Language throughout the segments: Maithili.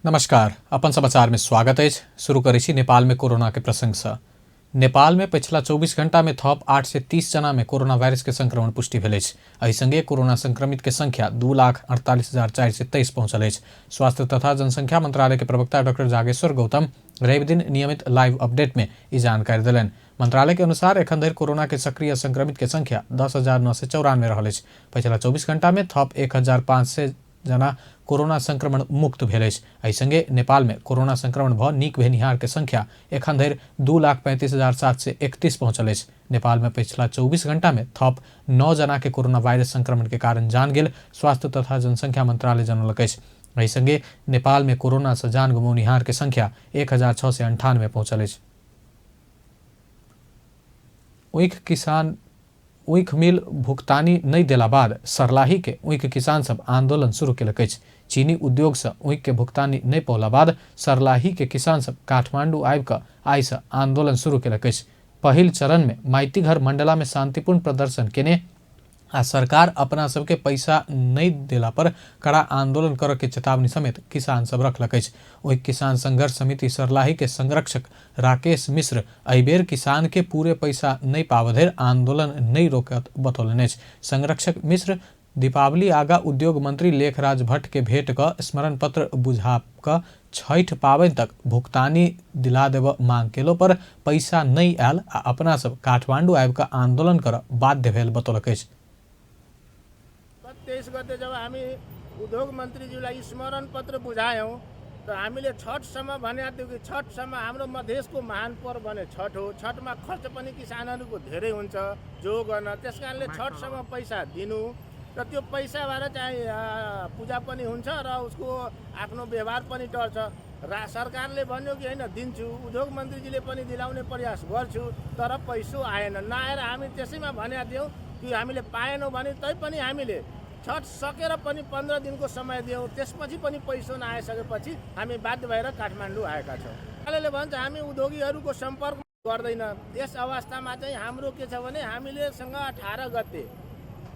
नमस्कार, अपन समाचार में स्वागत अछि। शुरू करै छी नेपाल में कोरोना के प्रसंग से। नेपाल में पछिला 24 घंटा में थप 830 जना में कोरोना वायरस के संक्रमण पुष्टि भेल अछि। एहि संगे कोरोना संक्रमित के संख्या 2,48,423 पहुंचल अछि। स्वास्थ्य तथा जनसंख्या मंत्रालय के प्रवक्ता डॉक्टर जागेश्वर गौतम रवि दिन नियमित लाइव अपडेट में ई जानकारी देलनि। मंत्रालय के अनुसार एखन धरि कोरोना के सक्रिय संक्रमित के संख्या 10,994 रहल अछि। पछिला 24 घंटा में थप 1,500 जना कोरोना संक्रमण मुक्त भेल अछि। एहि संगे नेपाल में कोरोना संक्रमण भ नीक भेनिहार के संख्या एखन धरि 2,35,731 पहुंचल अछि। नेपाल में पछिला 24 घंटा में थप 9 जना के कोरोना वायरस संक्रमण के कारण जान गेल स्वास्थ्य तथा जनसंख्या मंत्रालय जनौलक अछि। एहि संगे नेपाल में कोरोना से जान गुमौनिहार के संख्या 1,698 पहुंचल अछि। ऊख किसान ऊख मिल भुगतानी नहि देला बाद सर्लाही के ऊख किसान सब आंदोलन शुरू केलक अछि। चीनी उद्योग से ऊख के भुगतानी नहि पौला बाद सर्लाही के किसान सब काठमांडू आबि कऽ आइ से आंदोलन शुरू केलक अछि। पहिल चरण में माइतीघर मंडला में शांतिपूर्ण प्रदर्शन केने आ सरकार अपना सबके पैसा नहि देला पर कड़ा आंदोलन करऽ के चेतावनी समेत किसान सब रखलक अछि। ओहि किसान संघर्ष समिति सर्लाही के संरक्षक राकेश मिश्र एहिबेर किसान के पूरे पैसा नहि पाबऽ धरि आंदोलन नहि रोकत बतौलनि अछि। संरक्षक मिश्र दीपावली आगा उद्योग मंत्री लेखराज भट्ट के भेंट कऽ स्मरण पत्र बुझा कऽ छठि पाबनि तक भुगतानी दिला देबऽ मांग केलो पर पैसा नहि आयल आ अपना सब काठमांडू आबि कऽ आंदोलन करऽ बाध्य भेल बतौलक अछि। 23 गते जब हामी उद्योग मन्त्रीज्यूलाई स्मरण पत्र बुझायौँ त हामीले छठसम्म भनेको थियौँ कि छठसम्म हाम्रो मधेसको महान पर्व भने छठ हो। छठमा खर्च पनि किसानहरूको धेरै हुन्छ जो गर्न, त्यस कारणले छठसम्म पैसा दिनु र त्यो पैसाबाट चाहिँ पूजा पनि हुन्छ र उसको आफ्नो व्यवहार पनि टर्छ। र सरकारले भन्यो कि होइन दिन्छु, उद्योग मन्त्रीजीले पनि दिलाउने प्रयास गर्छु, तर पैसो आएन। नआएर हामी त्यसैमा भनेका थियौँ कि हामीले पाएनौँ भने तैपनि हामीले छठ सकेर पनि 15 दिनको समय दियौँ, त्यसपछि पनि पैसो नआइसकेपछि हामी बाध्य भएर काठमाडौँ आएका छौँ। उहाँले भन्छ हामी उद्योगीहरूको सम्पर्क गर्दैन। यस अवस्थामा चाहिँ हाम्रो के छ भने हामीलेसँग 18 गते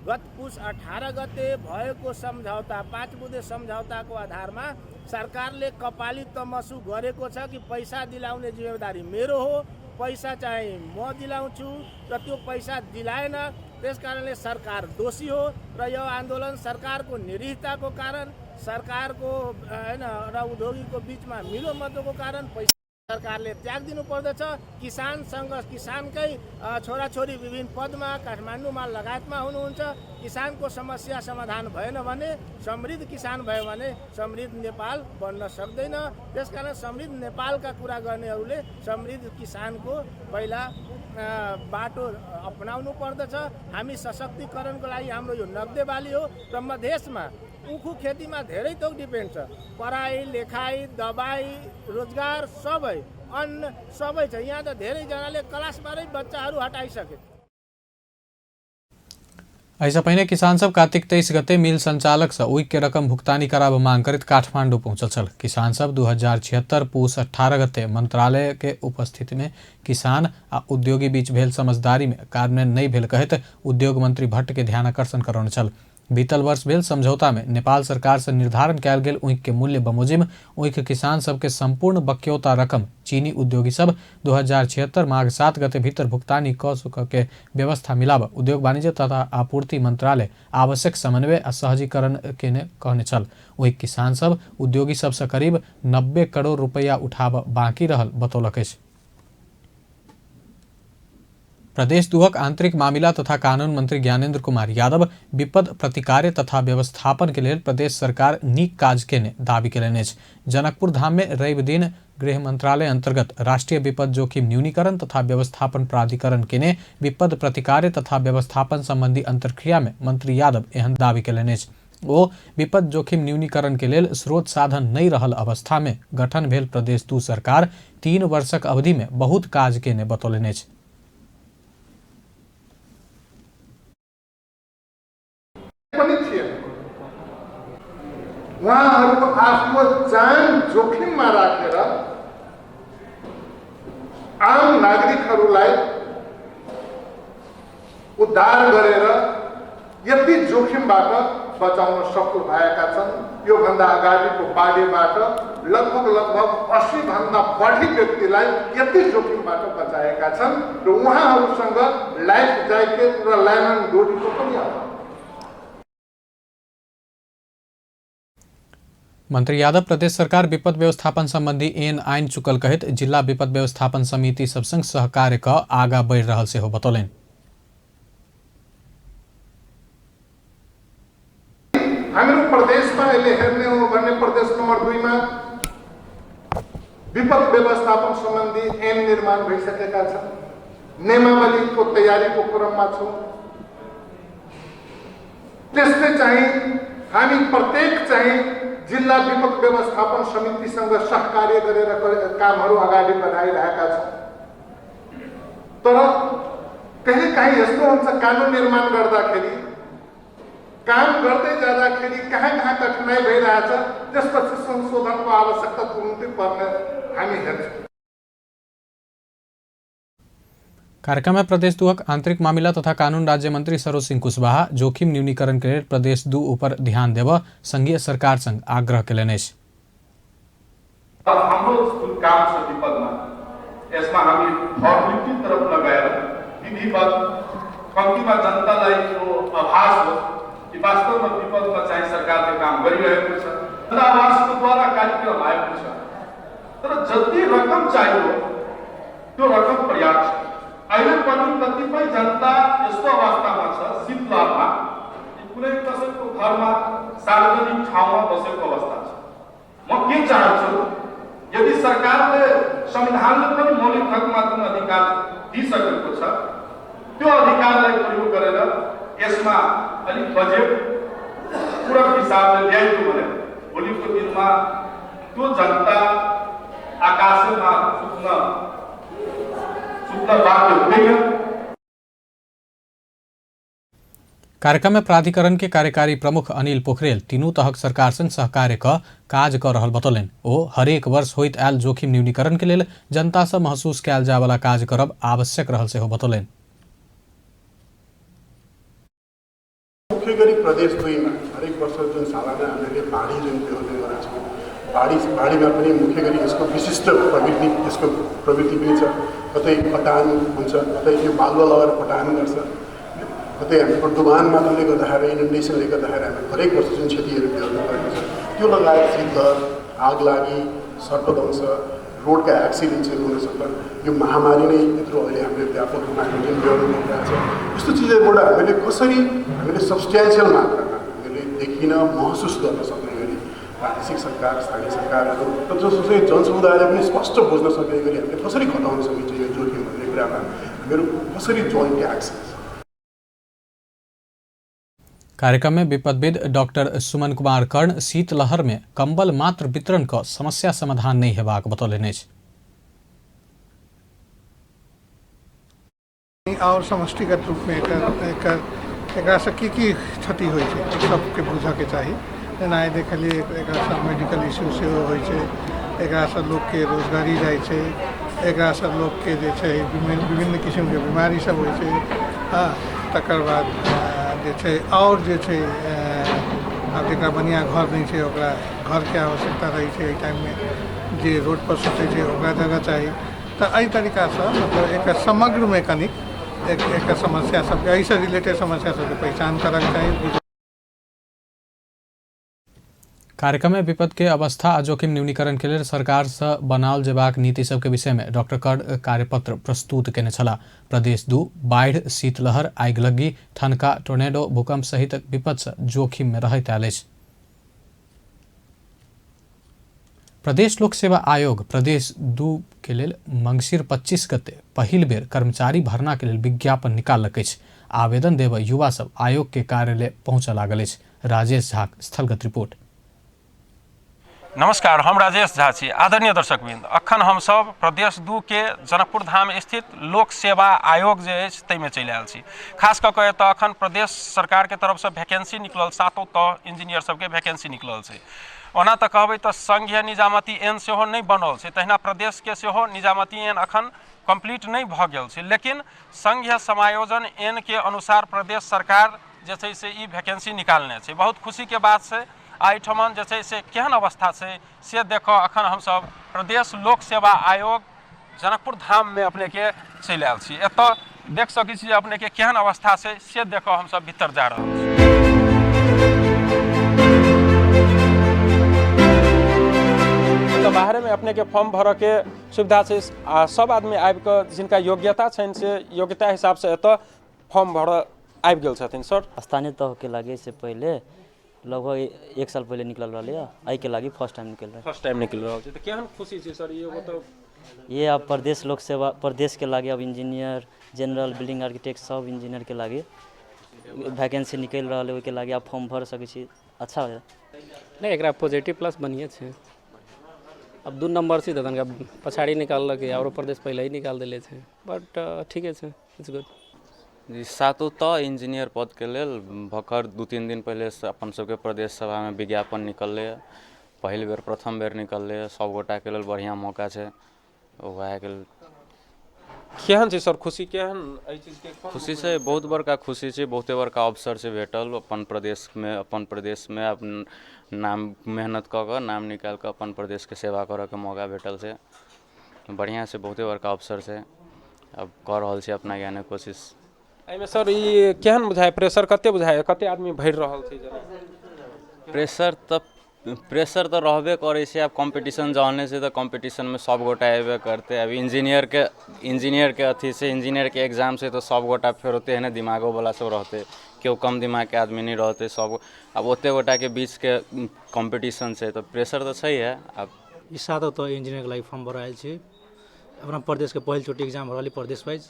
गत पुस 18 गते भएको सम्झौता 5 बुँदे सम्झौताको आधारमा सरकारले कपाली तमसु गरेको छ कि पैसा दिलाउने जिम्मेदारी मेरो हो, पैसा चाहिँ म दिलाउँछु र त्यो पैसा दिलाएन, त्यस कारणले सरकार दोषी हो र यो आन्दोलन सरकारको निरीहताको कारण, सरकारको हैन र उद्योगीको बिचमा मिलोमतोको कारण पैसा सरकारले त्याग दिनु पर्दछ। किसानसँग किसानकै छोराछोरी विभिन्न पदमा काठमाडौँमा लगायतमा हुनुहुन्छ। किसानको समस्या समाधान भएन भने, समृद्ध किसान भयो भने समृद्ध नेपाल बन्न सक्दैन। त्यसकारण समृद्ध नेपालका कुरा गर्नेहरूले समृद्ध किसानको पहिला बाटो अपनाउनु पर्दछ। हामी सशक्तिकरणको लागि हाम्रो यो नगदे बाली हो र मधेसमा उखु खेतीमा धेरै थोक डिपेन्ड छ। पढाइ लेखाइ दबाई रोजगार सबै, अन्न सबै छ। यहाँ त धेरैजनाले क्लासबाटै बच्चाहरू हटाइसके। एहिसँ पहिने किसान सब कार्तिक 23 गते मिल संचालक से ऊख के रकम भुगतानी कराबऽ मांग करैत काठमांडू पहुंचल छल। किसान सब 2076 पुस 18 गते मंत्रालय के उपस्थिति में किसान आ उद्योगी बीच भेल समझदारी में कार्यान्वयन नहि भेल कहैत उद्योग मंत्री भट्ट के ध्यानाकर्षण करौने छल। बीतल वर्ष भेल समझौता में नेपाल सरकार से निर्धारण कयल गेल ऊख के मूल्य बमोजिम ऊख किसान सबके संपूर्ण बक्यौता रकम चीनी उद्योगी सब 2076 माघ 7 गते भीतर भुगतानी क सक के व्यवस्था मिलाब उद्योग वाणिज्य तथा आपूर्ति मंत्रालय आवश्यक समन्वय आ सहजीकरण केने कहने छल। ओहि किसान सब उद्योगी सबसँ करीब 90 करोड़ रुपैया उठाब बाकी रहल बतौलक अछि। प्रदेश दुहक आंतरिक मामिला तथा कानून मंत्री ज्ञानेन्द्र कुमार यादव विपद प्रतिकार्य तथा व्यवस्थापन के लेल प्रदेश सरकार नीक काज केने दावी केलनि अछि। जनकपुर धाम में रवि दिन गृह मंत्रालय अंतर्गत राष्ट्रीय विपद जोखिम न्यूनीकरण तथा व्यवस्थापन प्राधिकरण केने विपद प्रतिकार्य तथा व्यवस्थापन संबंधी अंतर्क्रिया में मंत्री यादव एहन दावी केलनि अछि। ओ विपद जोखिम न्यूनीकरण के लेल स्रोत साधन नहि रहल अवस्था में गठन भेल प्रदेश 2 सरकार 3 वर्षक अवधि में बहुत काज केने बतौलनि अछि। पनि थिएन। उहाँहरूको आफ्नो जान जोखिममा राखेर आम नागरिकहरूलाई उद्धार गरेर यति जोखिमबाट बचाउन सफल भएका छन्। योभन्दा अगाडिको बाढीबाट लगभग लगभग 80 भन्दा बढी व्यक्तिलाई यति जोखिमबाट बचाएका छन् र उहाँहरूसँग लाइफ ज्याकेट र लाइनन डोरीको पनि अभाव। मंत्री यादव प्रदेश सरकार विपद व्यवस्थापन संबंधी एन आइन चुकल कहैत जिल्ला विपद व्यवस्थापन समिति सबसँग सहकार्य क आगा बढ़ि रहल सेहो बतौलनि। हाम्रो प्रदेशमा अहिले हेर्ने हो भने प्रदेश नम्बर 2 मा विपद व्यवस्थापन सम्बन्धी ऐन निर्माण भइसकेका छन्। नियमावलीको तयारीको क्रममा छौँ। त्यस्तै चाहिँ हामी प्रत्येक चाहिँ जिल्ला विपद व्यवस्थापन समितिसँग सहकार्य गरेर कामहरू अगाडि बढाइरहेका छौँ। तर कहिलेकाहीँ यस्तो हुन्छ, कानुन निर्माण गर्दाखेरि काम गर्दै जाँदाखेरि कहाँ कहाँ कठिनाइ भइरहेछ, त्यसपछि संशोधनको आवश्यकता तुरुन्तै पर्ने हामी हेर्छौँ। कार्यक्रम में प्रदेश 2 आंतरिक मामिला तथा कानून राज्य मंत्री सरोज सिंह कुशवाहा जोखिम न्यूनीकरण के लेल प्रदेश 2 ऊपर ध्यान देव संघीय सरकार संग आग्रह केलनि अछि। हाम्रो जुन काम छ विपदमा, यसमा हामी फर्मेलिटीतर्फ नगएर विधिवत कम्तीमा जनतालाई यो आभास होस् कि वास्तवमा विपदमा चाहिँ सरकारले काम गरिरहेको छ। आवासको द्वारा कार्यक्रम आएको छ, तर जति रकम चाहियो त्यो रकम पर्याप्त छ। अहिले पनि कतिपय जनता यस्तो अवस्थामा छ, शीतलहरमा कुनै कसैको घरमा सार्वजनिक ठाउँमा बसेको अवस्था छ। म के चाहन्छु, यदि सरकारले संविधानले पनि मौलिक हकमा जुन अधिकार दिइसकेको छ त्यो अधिकारलाई प्रयोग गरेर यसमा अलिक बजेट पूरक हिसाबले ल्याइदियो भने भोलिको दिनमा त्यो जनता आकाशमा सुत्न बाध्य हुँदैन। कार्यक्रम में प्राधिकरण के कार्यकारी प्रमुख अनिल पोखरेल तीनू तहक सरकार संग सहकार्य क काज क रहल बतौलनि। ओ हरेक वर्ष होइत आयल जोखिम न्यूनीकरण के लेल जनता से महसूस कयल जायवला काज करब आवश्यक रहल सेहो बतौलनि। मुख्य गरी प्रदेश 2 मा हरेक वर्ष जुन सालाना हामीले बाढी जुन बेहोर्ने गरेका छौँ, बाढीमा पनि मुख्य गरी यसको विशिष्ट प्रवृत्ति, यसको प्रवृत्ति पनि छ। कतै पटान हुन्छ, कतै यो बालुवा लगाएर पटान गर्छ, कतै हाम्रो डुबान मात्रले गर्दाखेरि, इनन्डेसनले गर्दाखेरि हामी हरेक वर्ष जुन क्षतिहरू बेहोर्नु परेको छ त्यो लगायत शीतलहर, आगलागी, सर्पदंश, रोडका एक्सिडेन्ट्सहरू हुनसक्छ। यो महामारी नै यत्रो अहिले हामीले व्यापक रूपमा हामीले जुन बेहोर्नु परिरहेको छ, यस्तो चिजहरूबाट हामीले कसरी हामीले सब्सट्यान्सियल मात्रामा हामीले देखिन महसुस गर्न सक्ने गरी प्रादेशिक सरकार, स्थानीय सरकारहरू र जसोसुकै जनसमुदायले पनि स्पष्ट बुझ्न सक्ने गरी हामीले कसरी घटाउन सकिन्छ यो जोखिम भन्ने कुरामा हामीहरू कसरी जोइन्ट एक्सन। कार्यक्रम में विपदविद डॉक्टर सुमन कुमार कर्ण शीतलहर में कंबल मात्र वितरण क समस्या समाधान नहीं हेबाक बतौलनि अछि। और समष्टिगत रूप में एकरा से की की क्षति होइ छै सबके बुझऽके चाही। जेना आइ देखलियै एकरासँ मेडिकल इश्यू सेहो होइ छै, एकरासँ लोकके रोजगारी जाइ छै, एकरासँ लोकके जे छै विभिन्न किसिमके बीमारी सब होइ छै। हँ, तकर बाद जे छै और जे छै आब जकरा बढ़िआँ घर नहि छै ओकरा घरके आवश्यकता रहै छै एहि टाइममे, जे रोडपर सुतै छै ओकरा जगह चाही। तऽ एहि तरीकासँ मतलब एकर समग्रमे कनिक एकर समस्या सबके, एहिसँ रिलेटेड समस्या सबके पहिचान करऽके चाही। कार्यक्रम में विपद के अवस्था आ जोखिम न्यूनीकरण के लेल सरकार से बनाओल जेबाक नीति सबके विषय में डॉक्टर कर्ण कार्यपत्र प्रस्तुत केने छलाह। प्रदेश 2 बाढ़ि, शीतलहर, आगिलग्गी, ठनका, टोर्नेडो, भूकंप सहित विपद से जोखिम में रहैत आयल अछि। प्रदेश लोक सेवा आयोग प्रदेश 2 के लेल मंगसिर 25 गते पहिल बेर कर्मचारी भर्ना के लेल विज्ञापन निकाललक अछि। आवेदन देबय युवा सब आयोग के कार्यालय पहुँचऽ लागल अछि। राजेश झा स्थलगत रिपोर्ट। नमस्कार, हम राजेश झा छी। आदरणीय दर्शकवृंद, अखन हमसब प्रदेश 2 के जनकपुर धाम स्थित लोक सेवा आयोग जे अछि ताहिमे चलि आयल छी। खास कऽ कऽ एतऽ अखन प्रदेश सरकारके तरफसँ वैकेंसी निकलल, सातो तह इंजीनियर सबके वैकेंसी निकलल छै। ओना तऽ कहबै तऽ संघीय निजामती एन सेहो नहि बनल छै, तहिना प्रदेशके सेहो निजामती एन अखन कम्प्लीट नहि भऽ गेल छै, लेकिन संघीय समायोजन एन के अनुसार प्रदेश सरकार जे छै से ई वैकेंसी निकालने छै। बहुत खुशीके बात छै। आ एहिठमन जे छै से केहन अवस्था छै से देखऽ अखन हमसब प्रदेश लोक सेवा आयोग जनकपुर धाममे अपनेके चलि आयल छी। एतऽ देख सकै छी जे अपनेके केहन अवस्था छै से देखऽ हमसब भीतर जा रहल छी। तऽ बाहरेमे अपनेके फॉर्म भरऽके सुविधा छै आ सब आदमी आबिकऽ जिनका योग्यता छनि से योग्यता हिसाबसँ एतऽ फॉर्म भरऽ आबि गेल छथिन। सर, स्थानीय तहके लागि से पहिले लगभग 1 साल पहिले निकलल रहलै, एहिके लागि फर्स्ट टाइम निकल रहल। फर्स्ट टाइम निकलि रहल छै तऽ केहन खुशी छै सर? एगो तऽ ये अब प्रदेश लोक सेवा प्रदेशके लागि अब इंजीनियर, जनरल, बिल्डिंग आर्किटेक्ट सब इंजीनियरके लागि वैकेंसी निकलि रहल है, ओहिके लागि आप फॉर्म भर सकै छी। अच्छा हो। नहि, एकरा पॉजिटिव प्लस बढ़िएँ छै। अब 2 नम्बर छै तऽ तनिका पछाड़ी निकाललक, आरो प्रदेश पहिले ही निकाल देले छै, बट ठीके छै, it's good. जी, सातो तऽ इंजीनियर पदके लेल भखर 2-3 दिन पहिले अपन सबके प्रदेश सभामे विज्ञापन निकललै। पहिल बेर, प्रथम बेर निकललै। सब गोटाके लेल बढ़िआँ मौका छै। उएहके लेल केहन छै सर खुशी, केहन एहि चीजके? खुशी छै, बहुत बड़का खुशी छै, बहुते बड़का अवसर छै भेटल अपन प्रदेशमे, अपन प्रदेशमे अपन नाम मेहनत कऽ कऽ नाम निकालि कऽ अपन प्रदेशके सेवा करऽके मौका भेटल छै। बढ़िआँ छै, बहुते बड़का अवसर छै। अब कऽ रहल छी अपना ज्ञाने कोशिश। एहिमे सर ई केहन बुझाइ, प्रेशर कते बुझाइ, कते आदमी भरि रहल छै? जेना प्रेशर तऽ रहबे करै छै। आब कॉम्पिटिशन जहने छै तऽ कॉम्पिटिशनमे सब गोटा अयबे करतै। आब इंजीनियरके अथी छै, इंजीनियरके एग्जाम छै तऽ सब गोटा फेर तेहने दिमागोवला सब रहतै, केओ कम दिमागके आदमी नहि रहतै। सब आब ओते गोटाके बीचके कॉम्पिटिशन छै तऽ प्रेशर तऽ छैहे। आब ई सातो तऽ इंजीनियरके लागि फॉर्म भरऽ आयल छी। अपना प्रदेशके पहिल चोटी एग्जाम भऽ रहल प्रदेश वाइज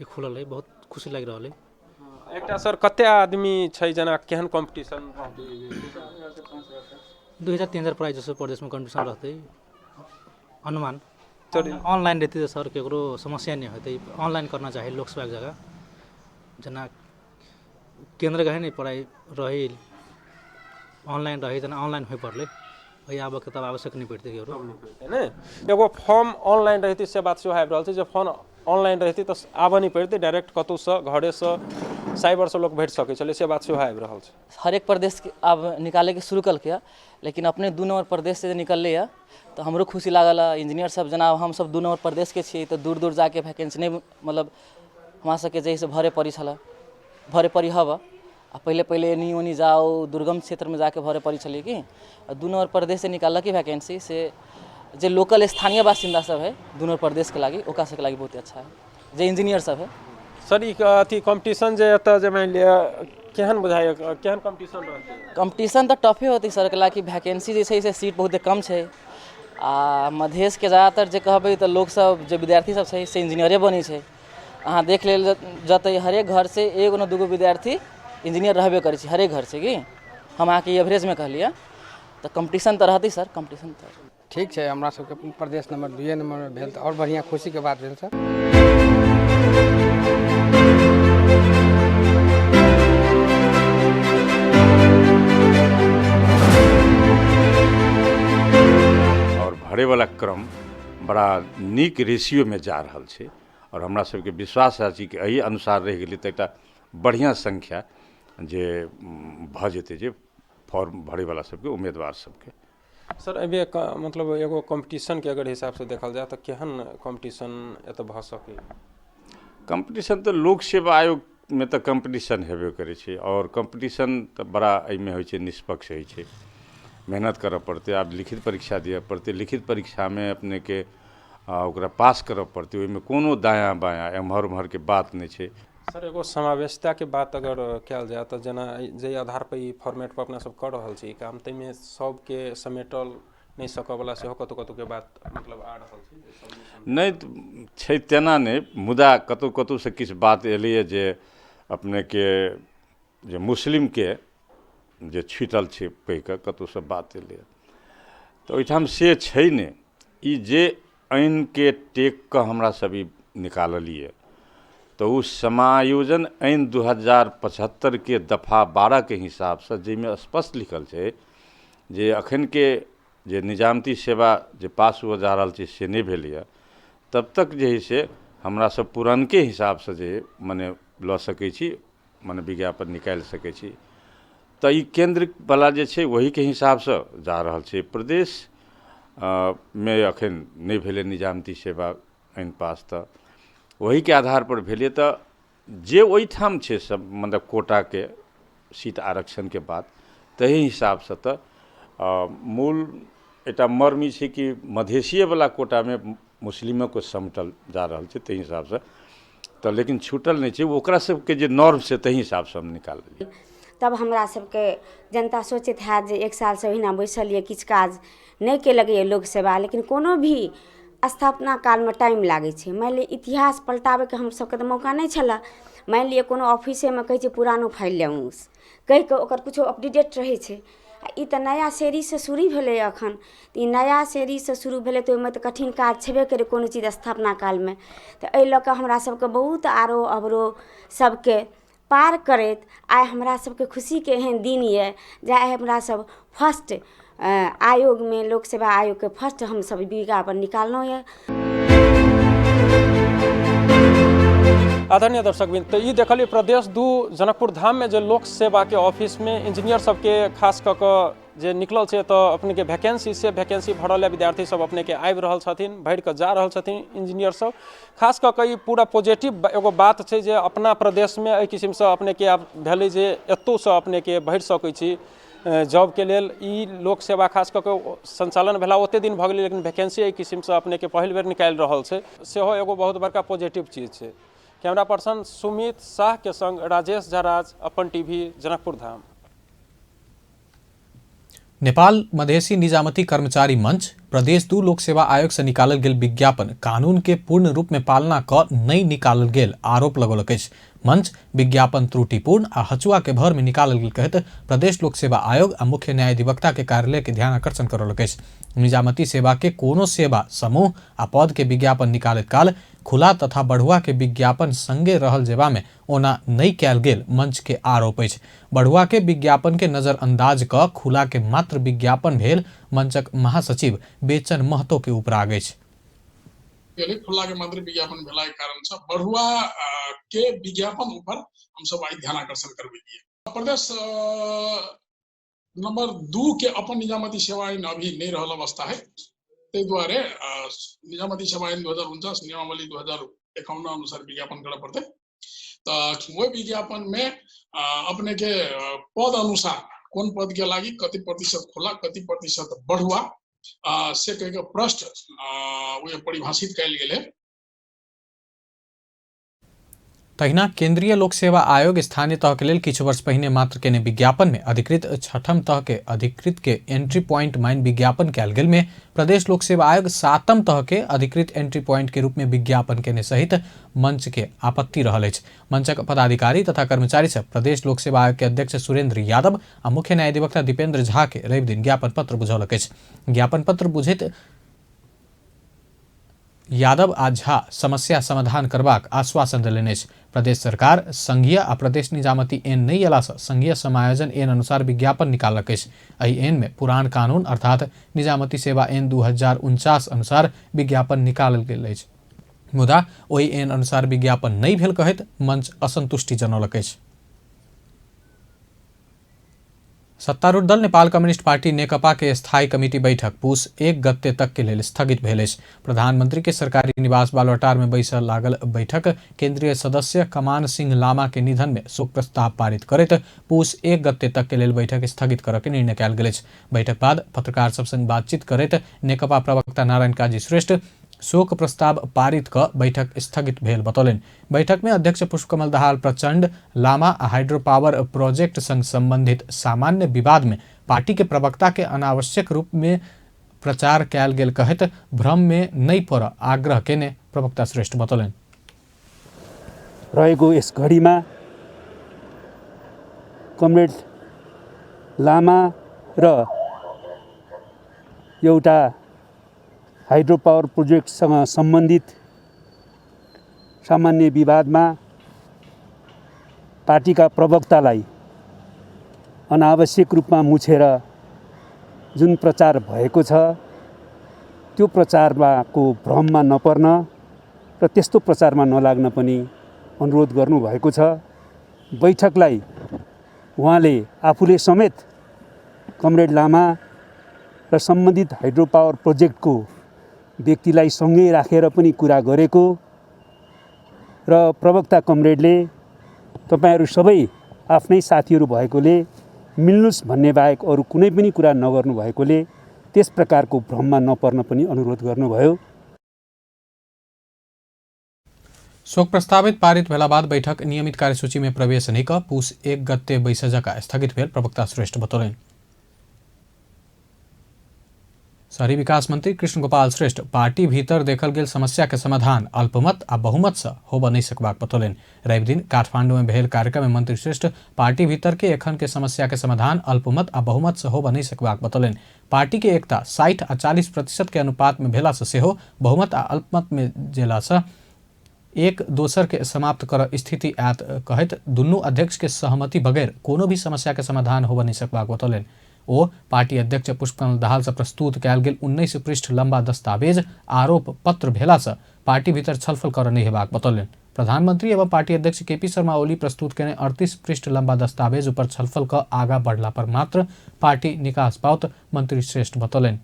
ई खुलल है, बहुत खुशी लागि रहल है। एकटा सर कते आदमी छै, जेना केहन कॉम्पिटिशन? 2000-3000 प्राइज जसो प्रदेशमे कम्पिटिशन रहतै अनुमान। ऑनलाइन रहतै तऽ सर केकरो समस्या नहि होतै। ऑनलाइन करना चाही लोक सेवाके जगह, जेना केन्द्र गहे नहि पढ़ाइ रही, ऑनलाइन रही, जेना ऑनलाइन होइ पड़लै, ओहि आबऽके तब आवश्यक नहि पड़तै केकरो। ने एगो फॉर्म ऑनलाइन रहितै से बात सेहो आबि रहल छै जे फॉर्म ऑनलाइन रहितै तऽ आबऽ नहि पड़तै, डायरेक्ट कतहुसँ घरेसँ साइबरसँ लोक भेट सकै छलै, से बात सेहो आबि रहल छै। हरेक प्रदेश आब निकालैके शुरू केलकै, लेकिन अपने 2 नम्बर प्रदेश से जे निकललै तऽ हमरो खुशी लागल। इंजीनियर सब जेना हमसब 2 नम्बर प्रदेशके छियै तऽ दूर दूर जाके वैकेंसी नहि, मतलब हमरा सबके जे से भरे पड़ी छलै, भरे पड़ी हब। आ पहिले पहिले एनी ओनी जाउ, दुर्गम क्षेत्रमे जाके भरे पड़ी छलै कि 2 नम्बर प्रदेश से निकाललक वैकेंसी से जे लोकल स्थानीय बासिन्दा सब है 2 नम्बर प्रदेशके लागि, ओकरा सबके लागि बहुत अच्छा है जे इंजीनियर सब है। सर ई अथी कॉम्पिटिशन जे एतऽ जे मानि लिअ केहन बुझाइए, केहन कॉम्पिटिशन रहतै? कॉम्पिटिशन तऽ टफे होतै सर, कैलाकि वैकेंसी जे छै से सीट बहुते कम छै। आ मधेशके ज़्यादातर जे कहबै तऽ लोकसब जे विद्यार्थी सब छै से इंजीनियरे बनै छै। अहाँ देख लेल जतै हरेक घरसँ एगो न दूगो विद्यार्थी इंजीनियर रहबे करै छै हरेक घरसँ, कि हम अहाँके एवरेजमे कहलियै। तऽ कॉम्पिटिशन तऽ रहतै सर, कॉम्पिटिशन तऽ ठीक छै। हमरा सबके प्रदेश नंबर 2 नंबर भेल तऽ आओर बढ़िआँ खुशीके बात भेल सर। और भरे वाला क्रम बड़ा नीक रेशियोमे जा रहल छै और हमरा सबके विश्वास अछि कि एहि अनुसार रहि गेलै तऽ एकटा बढ़िआँ संख्या जे भऽ जेतै जे फॉर्म भरैवला सबके, उम्मीदवार सबके। सर एहिमे मतलब एगो कॉम्पिटिशनके अगर हिसाबसँ देखल जाय तऽ केहन कॉम्पिटिशन एतऽ भऽ सकै? कॉम्पिटिशन तऽ लोक सेवा आयोगमे तऽ कॉम्पिटिशन हेबे करै छै और कॉम्पिटिशन तऽ बड़ा एहिमे होइ छै, निष्पक्ष होइ छै। मेहनत करऽ पड़तै, आब लिखित परीक्षा दिअ पड़तै, लिखित परीक्षामे अपनेके ओकरा पास करऽ पड़तै, ओहिमे कोनो दायाँ बायाँ एम्हर ओम्हरके बात नहि छै। सर एगो समावेशिताके बात अगर कयल जाय तऽ जेना जाहि आधार पर ई फॉर्मेट पर अपना सब कऽ रहल छी काम, ताहिमे सबके समेटल नहि सकऽवला सेहो कतहु कतहुके बात मतलब आ रहल छै। नहि छै तेना नहि, मुदा कतहु कतहुसँ किछु बात एलैए जे अपनेके जे मुस्लिमके जे छूटल छै कहि कऽ कतहुसँ बात एलैए, तऽ ओहिठाम से छै नहि। ई जे ऐनके टेक कऽ हमरा सब ई निकाललियै तऽ ओ समायोजन ऐन 2075 के दफा 12 के हिसाबसँ, जाहिमे स्पष्ट लिखल छै जे अखनके जे निजामती सेवा जे पास हुअ जा रहल छै से नहि भेलैए, तब तक जे है से हमरा सब पुरानके हिसाबसँ जे मने लऽ सकै छी मने विज्ञापन निकालि सकै छी। तऽ ई केन्द्रवला जे छै ओहीके हिसाबसँ जा रहल छै। प्रदेश मे एखन नहि भेलै निजामती सेवा ऐन पास, तऽ ओहीके आधारपर भेलै। तऽ जे ओहिठाम छै सब मतलब कोटाके सीट आरक्षणके बात ताहि हिसाबसँ तऽ मूल एकटा मर्म ई छै कि मधेशिएवला कोटामे मुस्लिमोके समेटल जा रहल छै ताहि हिसाबसँ, तऽ लेकिन छूटल नहि छै, ओकरा सबके जे नॉर्म छै ताहि हिसाबसँ हम निकाललियै। तब हमरा सबके जनता सोचैत हैत जे एक सालसँ ओहिना बैसल यऽ, किछु काज नहि केलक यऽ लोक सेवा, लेकिन कोनो भी स्थापना कालमे टाइम लागै छै। मानि लिअ इतिहास पलटाबैके हम सबके तऽ मौका नहि छलऽ। मानि लिअ कोनो ऑफिसेमे कहै छै पुरानो फाइल लाउ कहिकऽ ओकर किछो अपडेट रहै छै, आ ई तऽ नया सेरीसँ शुरू भेलै एखन, तऽ ई नया सेरीसँ शुरू भेलै तऽ ओहिमे तऽ कठिन काज छेबे करै कोनो चीज स्थापना कालमे। तऽ एहि लऽ कऽ हमरा सबके बहुत आरोह अवरोह सबके पार करैत आइ हमरा सबके खुशीके एहन दिन यऽ जे आइ हमरा सब फर्स्ट आयोगमे लोक सेवा आयोगके फर्स्ट हमसब विज्ञापन निकाललहुँ यऽ। आदरणीय दर्शकवृंद, तऽ ई देखलियै प्रदेश 2 जनकपुर धाममे जे लोक सेवाके ऑफिसमे इंजीनियर सबके खास कऽ कऽ जे निकलल छै तऽ अपनेके वैकेंसी से वैकेंसी भरल विद्यार्थी सब अपनेके आबि रहल छथिन, भरि कऽ जा रहल छथिन इंजीनियर सब। खास कऽ कऽ ई पूरा पॉजिटिव एगो बात छै जे अपना प्रदेशमे एहि किसिमसँ अपनेके आब भेलै जे एतहुसँ अपनेके भरि सकै छी जॉबके लेल। ई लोक सेवा खास कऽ कऽ संचालन भेला ओते दिन भऽ गेलै, लेकिन वैकेंसी एहि किसिमसँ अपनेके पहिल बेर निकालि रहल छै, सेहो एगो बहुत बड़का पॉजिटिव चीज छै। कैमरा पर्सन सुमित शाह के संग राजेश झराज, अपन टीवी, जनकपुर धाम। नेपाल मधेसी निजामती कर्मचारी मंच प्रदेश 2 लोक सेवा आयोग से निकालल गेल विज्ञापन कानून के पूर्ण रूप में पालना क नहीं निकालल गेल आरोप लगौलक अछि। मंच विज्ञापन त्रुटिपूर्ण आ हचुआ के भर में निकालल गेल कहैत प्रदेश लोक सेवा आयोग आ मुख्य न्यायाधिवक्ता के कार्यालय के ध्यान आकर्षण करौलक अछि। निजामती सेवा के कोनो सेवा समूह आ पद के विज्ञापन निकालैत काल खुला तथा बढ़ुआ के विज्ञापन संगे रहल जेबा में ओना नहीं कयल गेल मंच के आरोप अछि। बढ़ुआ के विज्ञापन के नजरअंदाज क खुला के मात्र विज्ञापन भेल मंचक महासचिव बेचन महतो के उपराग अछि। खुला के मात्र विज्ञापन भेला के कारण से बढ़ुआ के विज्ञापन ऊपर हम सब आई ध्यान आकर्षण करबे। प्रदेश नंबर 2 के अपन निजामती सेवा ऐन अभी नहीं रहल अवस्था है, ताहि दुआरे निजामती सेवा ऐन 2049 नियमावली 2051 अनुसार विज्ञापन करऽ पड़तै। तऽ ओहि विज्ञापन में अपने के पद अनुसार कोन पद के लागी कति प्रतिशत खुला कति प्रतिशत बढ़ुआ से कहि के प्रश्न परिभाषित कयल गेल है। तहिना केंद्रीय लोक सेवा आयोग स्थानीय तह के लेल किछु वर्ष पहिने मात्र केने विज्ञापन में अधिकृत छठम तह के अधिकृत के एंट्री पॉइंट माइन विज्ञापन कयल गेल में प्रदेश लोक सेवा आयोग सातम तह के अधिकृत एंट्री पॉइंट के रूप में विज्ञापन केने सहित मंच के आपत्ति रहल अछि। मंचक पदाधिकारी तथा कर्मचारी सब प्रदेश लोक सेवा आयोग के अध्यक्ष सुरेंद्र यादव आ मुख्य न्यायाधिवक्ता दीपेंद्र झा के रवि दिन ज्ञापन पत्र बुझौलक अछि। ज्ञापन पत्र बुझैत यादव आ झा समस्या समाधान करबाक आश्वासन देलनि अछि। प्रदेश सरकार संघीय आ प्रदेश निजामती ऐन नहि अयलासँ संघीय समायोजन ऐन अनुसार विज्ञापन निकाललक अछि। एहि ऐन में पुरान कानून अर्थात निजामती सेवा ऐन 2049 अनुसार विज्ञापन निकालल गेल अछि, मुदा ओहि ऐन अनुसार विज्ञापन नहि भेल कहैत मंच असंतुष्टि जनौलक अछि। सत्तारूढ़ दल नेपाल कम्युनिस्ट पार्टी नेकपा के स्थायी कमिटी बैठक पूस 1 गते तक के लेल स्थगित भेल अछि। प्रधानमंत्री के सरकारी निवास बालुवाटार में बैसल लागल बैठक केंद्रीय सदस्य कमान सिंह लामा के निधन में शोक प्रस्ताव पारित करैत पूस 1 गते तक के लेल बैठक स्थगित करऽ के निर्णय कयल गेल अछि। बैठक बाद पत्रकार सब संग बातचीत करैत नेकपा प्रवक्ता नारायण काजी श्रेष्ठ शोक प्रस्ताव पारित क बैठक स्थगित भेल बतौलनि। बैठक में अध्यक्ष पुष्पकमल दाहाल प्रचंड लामा आ हाइड्रो पावर प्रोजेक्ट संग संबंधित सामान्य विवाद में पार्टी के प्रवक्ता के अनावश्यक रूप में प्रचार कयल गेल कहैत भ्रम में नहीं पड़ आग्रह केने प्रवक्ता श्रेष्ठ बतौलनि। रहेको यस घडीमा कमरेड लामा र एउटा हाइड्रो पावर प्रोजेक्टसँग सम्बन्धित सामान्य विवादमा पार्टीका प्रवक्तालाई अनावश्यक रूपमा मुछेर जुन प्रचार भएको छ त्यो प्रचारमा को भ्रममा नपर्न र त्यस्तो प्रचारमा नलाग्न पनि अनुरोध गर्नुभएको छ। बैठकलाई उहाँले आफूले समेत कमरेड लामा र सम्बन्धित हाइड्रो पावर प्रोजेक्टको व्यक्तिलाई सँगै राखेर पनि कुरा गरेको र प्रवक्ता कमरेडले तपाईहरू सबै आफ्नै साथीहरू भएकोले मिल्नुस् भन्ने बाहेक अरू कुनै पनि कुरा नगर्नु भएकोले त्यस प्रकारको भ्रममा नपर्न पनि अनुरोध गर्नुभयो। शोक प्रस्तावित पारित भेला बाद बैठक नियमित कार्यसूची में प्रवेश नहीं क पुस 1 गते बैसक जका स्थगित भेल प्रवक्ता श्रेष्ठ बतौलनि। शहरी विकास मंत्री कृष्ण गोपाल श्रेष्ठ पार्टी भीतर देखल गेल समस्या के समाधान अल्पमत आ बहुमत से होबऽ नहीं सकबाक बतौलनि। रवि दिन काठमांडू में भेल कार्यक्रम में मंत्री श्रेष्ठ पार्टी भीतर के एखन के समस्या के समाधान अल्पमत आ बहुमत से होबऽ नहीं सकबाक बतौलनि। पार्टी के एकता 60 आ 40% के अनुपात में भेला से सेहो बहुमत आ अल्पमत में जेला से एक दोसर के समाप्त कर स्थिति आयत कहैत दुनू अध्यक्ष के सहमति बगैर कोनो भी समस्या के समाधान होबऽ नहीं सकबाक बतौलनि। ओ पार्टी अध्यक्ष पुष्पकमल दाहाल से प्रस्तुत कयल गेल 19 पृष्ठ लंबा दस्तावेज आरोप पत्र भेला से पार्टी भीतर छलफल कर नहीं हेबाक बतौलनि। प्रधानमंत्री एवं पार्टी अध्यक्ष केपी शर्मा ओली प्रस्तुत कयने 38 पृष्ठ लंबा दस्तावेज ऊपर छलफल क आगा बढ़ला पर मात्र पार्टी निकास पाओत मंत्री श्रेष्ठ बतौलनि।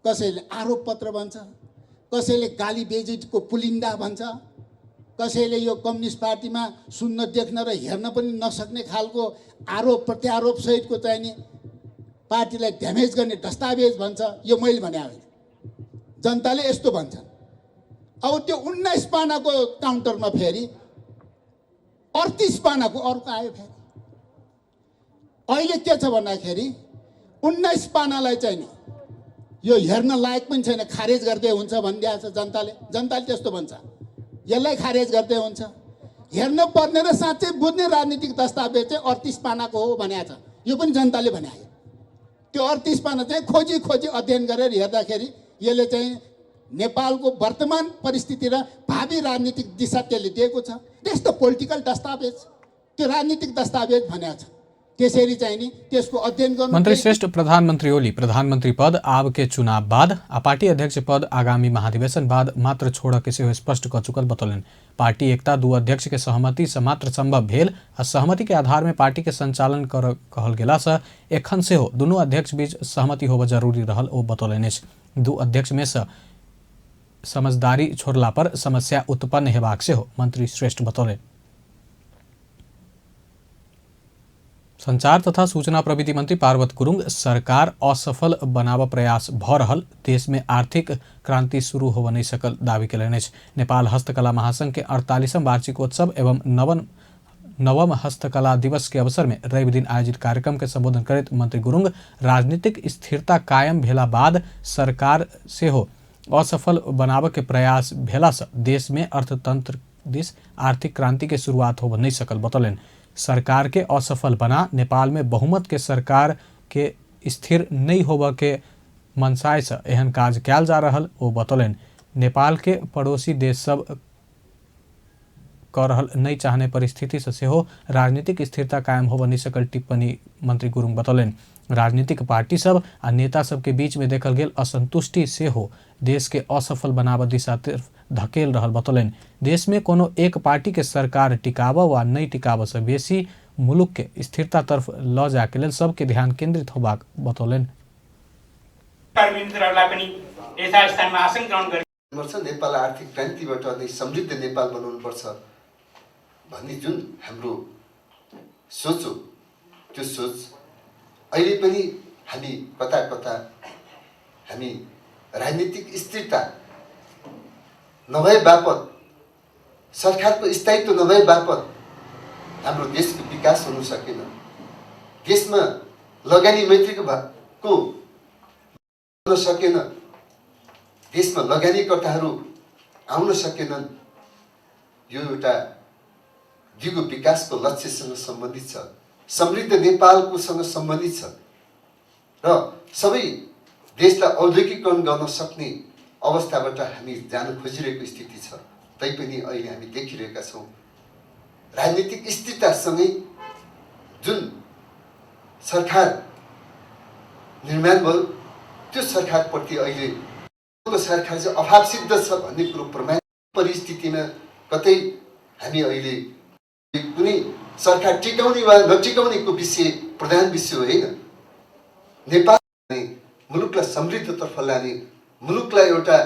कसैले आरोप पत्र भन्छ, कसैले गाली बेइज्जतीको पुलिन्दा भन्छ, कसैले यो कम्युनिस्ट पार्टीमा सुन्न देख्न र हेर्न पनि नसक्ने खालको आरोप प्रत्यारोप सहितको चाहिँ नि पार्टीलाई ड्यामेज गर्ने दस्तावेज भन्छ। यो मैले भने होइन, जनताले यस्तो भन्छन्। अब त्यो 19 पानाको काउन्टरमा फेरि 38 पानाको अर्को आयो। फेरि अहिले के छ भन्दाखेरि 19 पानालाई चाहिँ नि यो हेर्न लायक पनि छैन, खारेज गर्दै हुन्छ भनिदिएको छ जनताले। जनताले त्यस्तो भन्छ, यसलाई खारेज गर्दै हुन्छ। हेर्न पर्ने र साँच्चै बुझ्ने राजनीतिक दस्तावेज चाहिँ 38 पानाको हो भनेको छ। यो पनि जनताले भने। त्यो 38 पाना चाहिँ खोजी खोजी अध्ययन गरेर हेर्दाखेरि यसले चाहिँ नेपालको वर्तमान परिस्थिति र भावी राजनीतिक दिशा त्यसले दिएको छ। त्यस्तो पोलिटिकल दस्तावेज, त्यो राजनीतिक दस्तावेज भनेको छ। त्यसरी चाहिँ नि त्यसको अध्ययन गर्नु। मंत्री श्रेष्ठ प्रधानमंत्री ओली प्रधानमंत्री पद आब के चुनाव बाद आ पार्टी अध्यक्ष पद आगामी महाधिवेशन बाद मात्र छोड़ के सेहो स्पष्ट क चुकल बतौलनि। पार्टी एकता दू अध्यक्ष के सहमति से मात्र संभव भेल आ सहमति के आधार में पार्टी के संचालन कर कहल गेला से एखन सेहो दुनू अध्यक्ष बीच सहमति होबऽ जरूरी रहल ओ बतौलनि अछि। दू अध्यक्ष में से समझदारी छोड़ला पर समस्या उत्पन्न हेबाक सेहो मंत्री श्रेष्ठ बतौलनि। संचार तथा सूचना प्रविधि मंत्री पार्वत गुरुङ सरकार असफल बनाव प्रयास भ रहल देश में आर्थिक क्रांति शुरू होबऽ नहीं सकल दावी कयलनि अछि। नेपाल हस्तकला महासंघ के 48वां वार्षिकोत्सव एवं नवम हस्तकला दिवस के अवसर में रवि दिन आयोजित कार्यक्रम के संबोधन करैत मंत्री गुरुङ राजनीतिक स्थिरता कायम भेला बाद सरकार सेहो असफल बनाव के प्रयास भेला से देश में अर्थतंत्र दिस आर्थिक क्रांति के शुरुआत होबऽ नहीं सकल बतौलनि। सरकार के असफल बना नेपाल में बहुमत के सरकार के स्थिर नहीं होबऽ के मनसाय से एहन काज कयल जा रहल ओ बतौलनि। नेपाल के पड़ोसी देश सब क रहल नहीं चाहने परिस्थिति से सेहो राजनीतिक स्थिरता कायम होबऽ नहीं सकल टिप्पणी मंत्री गुरुङ बतौलनि। राजनीतिक पार्टी सब आ नेता सब के बीच में देखल गेल असंतुष्टि सेहो देश के असफल बनाबऽ दिशा तरफ धकेल रहल बतौलनि। देश में कोनो एक पार्टी के सरकार टिकाबऽ वा नहीं टिकाबऽ से बेसी मुलुक के स्थिरता तरफ ल जाय के लेल सबके ध्यान केंद्रित होबाक बतौलनि। नेपाल आर्थिक क्रान्तिबाट नै समृद्ध नेपाल बनाउनुपर्छ भन्ने जुन हाम्रो सोच हो, त्यो सोच अहिले पनि हामी कता कता हामी राजनीतिक स्थिरता नभए बापत, सरकारको स्थायित्व नभए बापत हाम्रो देशको विकास हुन सकेन। देशमा लगानी मैत्रीको को हुन सकेन, देशमा लगानीकर्ताहरू आउन सकेनन्। यो एउटा दिगो विकासको लक्ष्यसँग सम्बन्धित छ, समृद्ध नेपालकोसँग सम्बन्धित छ र सबै देशलाई औद्योगिकरण गर्न सक्ने अवस्थाबाट हामी जान खोजिरहेको स्थिति छ। तैपनि अहिले हामी देखिरहेका छौँ राजनीतिक स्थिरतासँगै जुन सरकार निर्माण भयो त्यो सरकारप्रति अहिले सरकार चाहिँ अभाव सिद्ध छ भन्ने कुरो प्रमाणित। परिस्थितिमा कतै हामी अहिले कुनै सरकार टिकाउने वा नटिकाउनेको विषय प्रधान विषय होइन। नेपाल मुलुकलाई समृद्धतर्फ लाने, मुलुकलाई एउटा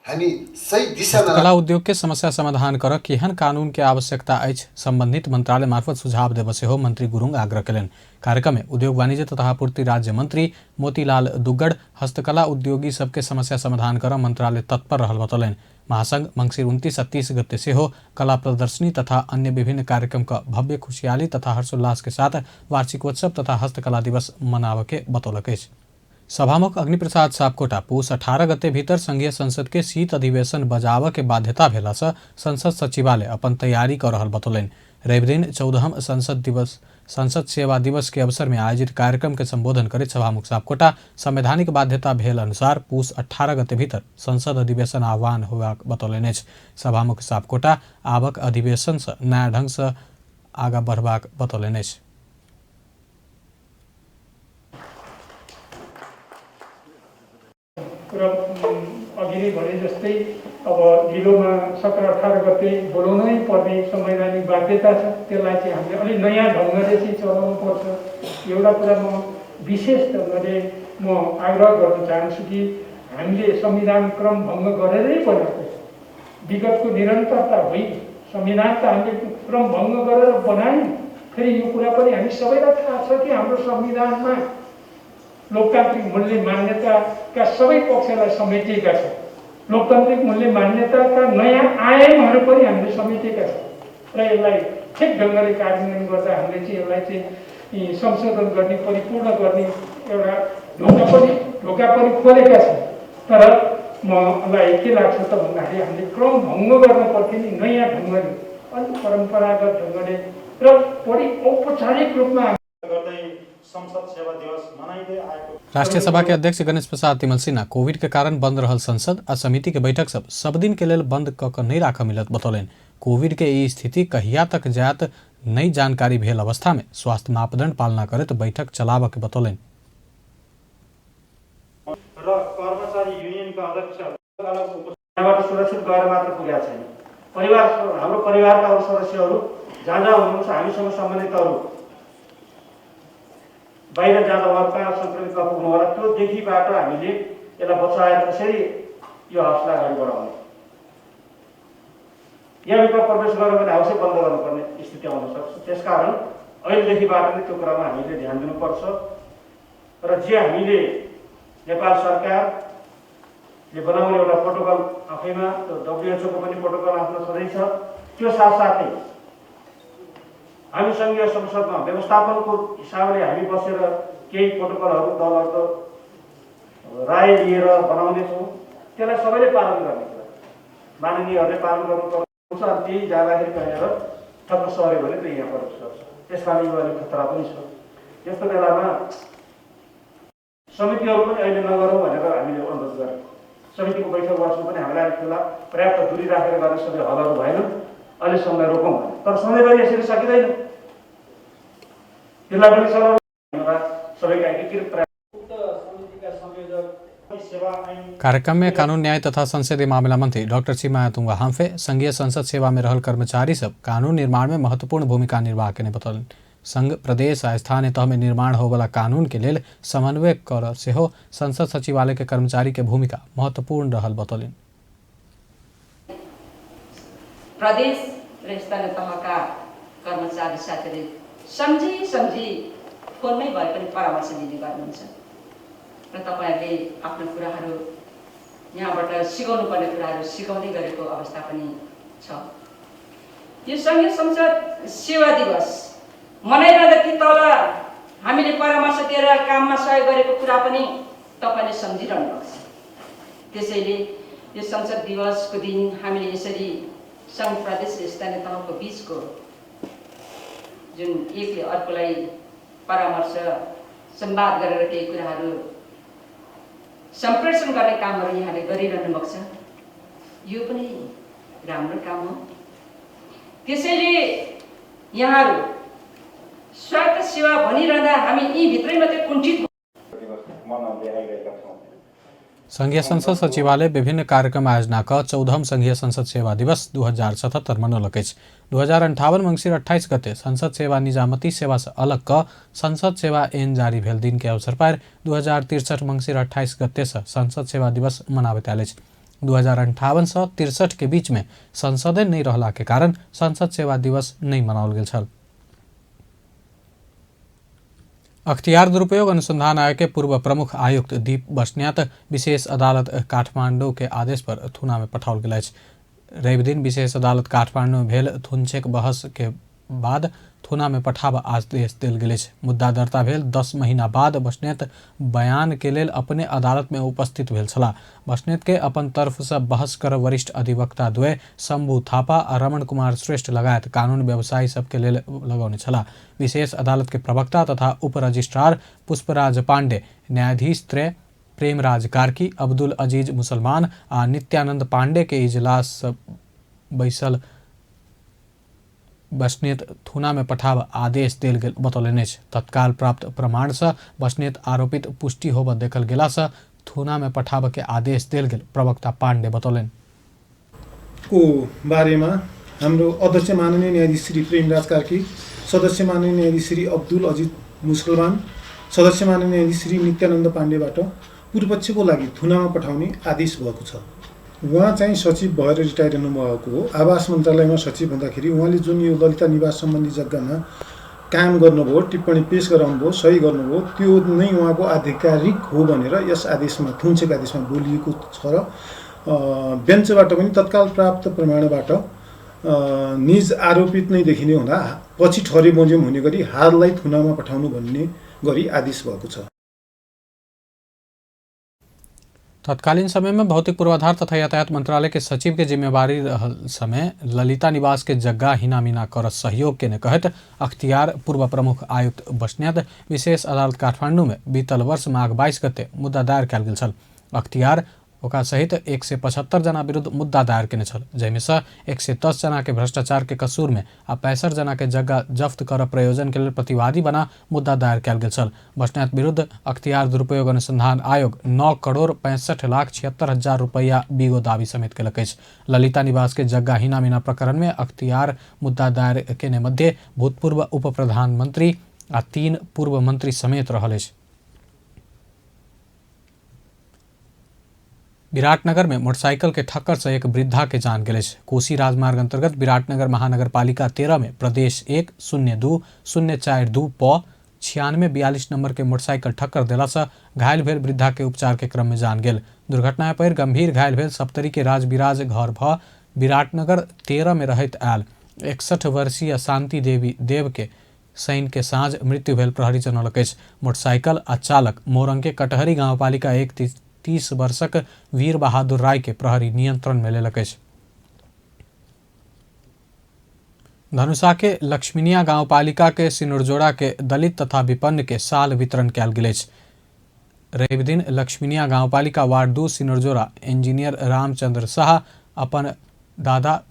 हामी सही दिशामा कला उद्योग के समस्या समाधान कर केहन कानून के आवश्यकता अछि संबंधित मंत्रालय मार्फत सुझाव देब सेहो मंत्री गुरुङ आग्रह कयलनि। कार्यक्रम में उद्योग वाणिज्य तथा आपूर्ति राज्य मंत्री मोतीलाल दुग्गड़ हस्तकला उद्योगी सबके समस्या समाधान कर मंत्रालय तत्पर रहल बतौलनि। महासंघ मंगसिर 29 आ 30 गते सेहो कला प्रदर्शनी तथा अन्य विभिन्न कार्यक्रम का भव्य खुशहाली तथा हर्षोल्लास के साथ वार्षिकोत्सव तथा हस्तकला दिवस मनाबऽ के बतौलक अछि। सभामुख अग्निप्रसाद सापकोटा पुस 18 गते भीतर संघीय संसद के शीत अधिवेशन बजाबऽ के बाध्यता भेला से संसद सचिवालय अपन तैयारी कर रहल बतौलनि। रवि दिन 14हम संसद सेवा दिवस के अवसर में आयोजित कार्यक्रम के संबोधन करैत सभामुख सापकोटा संवैधानिक बाध्यता भेल अनुसार पुस 18 गते भीतर संसद अधिवेशन आह्वान होबाक बतौलनि अछि। सभामुख सापकोटा आबक अधिवेशन से नया ढंग से आगा बढ़बाक बतौलनि अछि। र अघि नै भने जस्तै अब ढिलोमा 17-18 गते बोलाउनै पर्ने संवैधानिक बाध्यता छ, त्यसलाई चाहिँ हामीले अलिक नयाँ ढङ्गले चाहिँ चलाउनु पर्छ। एउटा कुरा म विशेष ढङ्गले म आग्रह गर्न चाहन्छु कि हामीले संविधान क्रम भङ्ग गरेरै बनाएको छ, विगतको निरन्तरता होइन। संविधान त हामीले क्रम भङ्ग गरेर बनायौँ, फेरि यो कुरा पनि हामी सबैलाई थाहा छ कि हाम्रो संविधानमा लोकतान्त्रिक मूल्य मान्यताका सबै पक्षलाई समेटिएका छन्। लोकतान्त्रिक मूल्य मान्यताका नयाँ आयामहरू पनि हामीले समेटेका छौँ र यसलाई ठिक ढङ्गले कार्यान्वयन गर्दा हामीले चाहिँ यसलाई चाहिँ संशोधन गर्ने, परिपूर्ण गर्ने एउटा ढोका पनि खोलेका छौँ। तर मलाई के लाग्छ त भन्दाखेरि हामीले क्रम भङ्ग गर्न पर्थ्यो नि नयाँ ढङ्गले, अलिक परम्परागत ढङ्गले र बढी औपचारिक रूपमा। राष्ट्रिय सभा के अध्यक्ष गणेश प्रसाद तिमल सिन्हा कोविड के कारण बंद रहल संसद आ समिति के बैठक सब दिन के लेल बंद क नहीं राख मिलत बतौलनि। कोविड के ई स्थिति कहिया तक जायत नई जानकारी भेल अवस्था में स्वास्थ्य मापदंड पालना करैत बैठक चलाबऽ के बतौलनि। र कर्मचारी युनियनका अध्यक्ष यहाँबाट सुरक्षित गएर मात्र पुगेका छैन। परिवार, हाम्रो परिवारका अरू सदस्यहरू जहाँ जहाँ हुनुहुन्छ हामीसँग सम्बन्धितहरू बाहिर जाँदा उहाँहरू कहाँ सङ्क्रमित नपुग्नु होला, त्यो देखिबाट हामीले यसलाई बचाएर कसरी यो हाउसलाई अगाडि बढाउने। यहाँभित्र प्रवेश गऱ्यो भने हाउसै बन्द गर्नुपर्ने स्थिति आउन सक्छ। त्यसकारण अहिलेदेखिबाट नै त्यो कुरामा हामीले ध्यान दिनुपर्छ र जे हामीले नेपाल सरकारले बनाउने एउटा प्रोटोकल आफैमा, त्यो डब्लुएचओको पनि प्रोटोकल आफ्नो छँदैछ, त्यो साथसाथै हामी सङ्घीय संसदमा व्यवस्थापनको हिसाबले हामी बसेर केही प्रोटोकलहरू दलहरूको राय लिएर बनाउनेछौँ। त्यसलाई सबैले पालन गर्ने कुरा माननीयहरूले पालन गर्नुपर्छ। अनि त्यही जाँदाखेरि कहीँनिर ठक्क सर्यो भने त्यो यहाँ प्रवेश गर्छ। त्यस कारण यो अलिक खतरा पनि छ। यस्तो बेलामा समितिहरू पनि अहिले नगरौँ भनेर हामीले अनुरोध गऱ्यौँ। समितिको बैठक बस्नु पनि हामीलाई अलिक खुला पर्याप्त दूरी राखेर गर्ने सबै हलहरू भएन, अहिलेसम्म रोकौँ भने तर सधैँभरि यसरी सकिँदैन। त्यसलाई पनि चलाउनु सबैका एकीकृत कार्यक्रम में कानून न्याय तथा संसदीय मामला मंत्री डॉक्टर सीमा तुंगा हाम्फे संघीय संसद सेवा में रहल कर्मचारी सब कानून निर्माण में महत्वपूर्ण भूमिका निर्वाह केने बतौलनि। संघ प्रदेश आ स्थानीय तह में निर्माण होवला कानून के लेल समन्वय कर सेहो संसद सचिवालय के कर्मचारी के भूमिका महत्वपूर्ण रहल बतौलनि। प्रदेश र स्थानीय तहका कर्मचारी साथीहरूले सम्झी सम्झी फोनमै भए पनि परामर्श लिने गर्नुहुन्छ र तपाईहरूले आफ्नो कुराहरू यहाँबाट सिकाउनु पर्ने कुराहरू सिकाउँदै गरेको अवस्था पनि छ। यो सङ्घीय संसद सेवा दिवस मनाइरहँदा ती तल हामीले परामर्श दिएर काममा सहयोग गरेको कुरा पनि तपाईँले सम्झिरहनु भएको छ। त्यसैले यो संसद दिवसको दिन हामीले यसरी सङ्घ प्रदेश र स्थानीय तहको बिचको जुन एकले अर्कोलाई परामर्श संवाद गरेर केही कुराहरू सम्प्रेषण गर्ने कामहरू यहाँले गरिरहनु भएको छ, यो पनि राम्रो काम हो। त्यसैले यहाँहरू स्वास्थ्य सेवा भनिरहँदा हामी यी भित्रै मात्रै कुण्ठित मनाउँदै आइरहेका छौँ। संघीय संसद सचिवालय विभिन्न कार्यक्रम आयोजना कऽ 14म संघीय संसद सेवा दिवस 2077 मनौलक अछि। 2058 मङ्सिर 28 गते संसद सेवा निजामती सेवासँ अलग कऽ संसद सेवा ऐन जारी भेल दिन के अवसर पर 2063 मङ्सिर 28 गतेसँ संसद सेवा दिवस मनाबैत आयल अछि। 2058 सँ 63 के बीच में संसदे नहि रहला के कारण संसद सेवा दिवस नहि मनाओल गेल छल। अख्तियार दुरुपयोग अनुसंधान आयोग के पूर्व प्रमुख आयुक्त दीप बस्नेत विशेष अदालत काठमांडू के आदेश पर थुना में पठाओल गेल अछि। रवि दिन विशेष अदालत काठमांडू में भेल थुनछेक बहस के बाद थुना में पठाब आदेश देल गेल अछि। मुद्दा दर्ता भेल 10 महीना बाद बस्नेत बयान के लेल अपने अदालत में उपस्थित भेल छलाह। बस्नेत के अपन तरफ से बहस कर वरिष्ठ अधिवक्ता द्वय शंभू थापा आ रमण कुमार श्रेष्ठ लगायत कानून व्यवसायी सबके लेल लगौने छलाह। विशेष अदालत के प्रवक्ता तथा उप रजिस्ट्रार पुष्पराज पांडे, न्यायाधीश त्रय प्रेमराज कार्की, अब्दुल अजीज मुसलमान आ नित्यानंद पांडे के इजलास बैसल बस्नेत थुना में पठाब आदेश देल गेल बतौलनि अछि। तत्काल प्राप्त प्रमाण से बस्नेत आरोपित पुष्टि होबऽ देखल गेला से थुना में पठाब के आदेश देल गेल प्रवक्ता पांडे बतौलनि। को बारेमा हाम्रो अध्यक्ष माननीय न्यायाधीश श्री प्रेमराज कार्की, सदस्य माननीय न्यायाधीश श्री अब्दुल अजिज मुसलमान, सदस्य माननीय न्यायाधीश श्री नित्यानन्द पाण्डेबाट पूर्वपक्षको लागि थुनामा पठाउने आदेश भएको छ। उहाँ चाहिँ सचिव भएर रिटायर हुनुभएको हो। आवास मन्त्रालयमा सचिव हुँदाखेरि उहाँले जुन यो ललिता निवास सम्बन्धी जग्गामा काम गर्नुभयो, टिप्पणी पेश गराउनुभयो, सही गर्नुभयो, त्यो नै उहाँको आधिकारिक हो भनेर यस आदेशमा, थुन्सेको आदेशमा बोलिएको छ र बेन्चबाट पनि तत्काल प्राप्त प्रमाणबाट निज आरोपित नै देखिने हुँदा पछि ठहरे बमोजिम हुने गरी हाललाई थुनामा पठाउनु भन्ने गरी आदेश भएको छ। तत्कालीन समय में भौतिक पूर्वाधार तथा यातायात मंत्रालय के सचिव के जिम्मेवारी रहल समय ललिता निवास के जग्गा हिनामिना कर सहयोग के ने कहत अख्तियार पूर्व प्रमुख आयुक्त बस्नेत विशेष अदालत काठमांडू में बीतल वर्ष माघ 22 गते मुद्दा दायर कयल गेल छल। अख्तियार ओकरा सहित 175 जना विरुद्ध मुद्दा दायर केने छल, जाहिमे सँ 110 जना के भ्रष्टाचार के कसूर में आ 65 जना के जग्गा जफ्त कर प्रयोजन के लेल प्रतिवादी बना मुद्दा दायर कयल गेल छल। बस्नेत विरुद्ध अख्तियार दुरुपयोग अनुसंधान आयोग 9,65,76,000 रुपैया बीगो दावी समेत केलक अछि। ललिता निवास के जग्गा हिनामिना प्रकरण में अख्तियार मुद्दा दायर केने मध्य भूतपूर्व उप प्रधानमंत्री आ 3 पूर्व मंत्री समेत रहल अछि। विराटनगर में मोटरसाइकिल के ठक्कर से एक वृद्धा के जान गेल अछि। कोसी राजमार्ग अंतर्गत विराटनगर महानगरपालिका 13 में प्रदेश 1 02 042 प 9642 नंबर के मोटरसाइकिल ठक्कर देला से घायल भेल वृद्धा के उपचार के क्रम में जान गेल। दुर्घटना पर गंभीर घायल भेल सप्तरी के राजविराज घर भ विराटनगर 13 में रहैत आयल 61 वर्षीय शांति देवी देव के शनि के साँझ मृत्यु भेल प्रहरी जनौलक अछि। मोटरसाइकिल आ चालक मोरंग के कटहरी गाँवपालिका 1 30 वर्षक वीर बहादुर राय के प्रहरी नियंत्रण में लेलक अछि। धनुषा के लक्ष्मीनिया गाँवपालिका के सिनुरजोड़ा के दलित तथा विपन्न के साल वितरण कयल गेल अछि। रवि दिन लक्ष्मीनिया गाँवपालिका वार्ड 2 सिनुरजोड़ा इंजीनियर रामचंद्र शाह अपन दादा